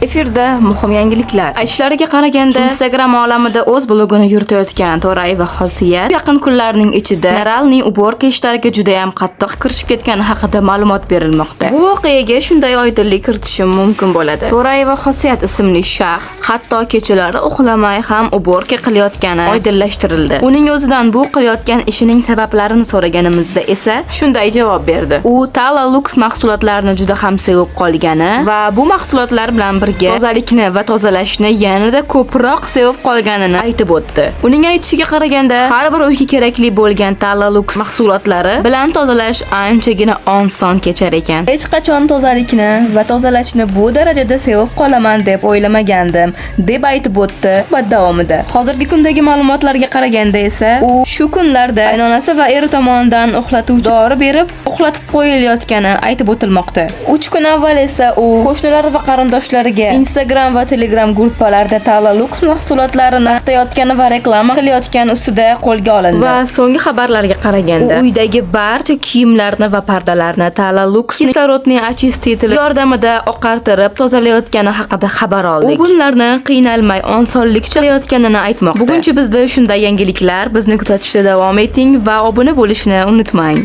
Efirda muhim yangiliklar. Aytishlariga qaraganda, Instagram olamida o'z blogini yuritayotgan To'rayeva Xosiyat yaqin kunlarning ichida генеральный уборка ishlariga juda ham qattiq kirishib ketgani haqida ma'lumot berilmoqda. Bu voqeaga shunday oydinlik kiritishim mumkin bo'ladi. To'rayeva Xosiyat ismli shaxs hatto kechalari uxlamay ham уборка qilayotgani oydinlashtirildi. Uning o'zidan bu qilayotgan ishining sabablarini so'raganimizda esa shunday javob berdi. U Tala Lux mahsulotlarini juda ham sevib qolgani va bu mahsulotlar bilan birga tozalikni va tozalashni yanada ko'proq sevib qolganini aytib o'tdi. Uning aytishiga qaraganda, har bir uyga kerakli bo'lgan Tala Lux mahsulotlari bilan tozalash anchagina oson kechar ekan. Hech qachon tozalikni va tozalashni bu darajada sevib qolaman deb o'ylamagandim, deb aytib o'tdi suhbat davomida. Hozirgi kundagi ma'lumotlarga qaraganda esa, u shu kunlarda qaynonasi va eri tomonidan uxlatuvchi dori berib, uxlatib qo'yilayotgani aytib o'tilmoqda. 3 kun avval esa u qo'shnilari va qarindoshlariga Instagram va Telegram gruppalarida Tala Lux mahsulotlarini maqtayotgani va reklama qilayotgani ustida qo'lga olindi. Va so'nggi xabarlarga qaraganda, u uydagi barcha kiyimlarni va pardalarni Tala Lux kislorodniy очиститель yordamida oqartirib tozalayotgani haqida xabar oldik. U bunlarni qiynalmay osonlikcha qilayotganini aytmoqda. Buguncha bizda shunday yangiliklar. Bizni kuzatishda davom eting va obuna bo'lishni unutmang.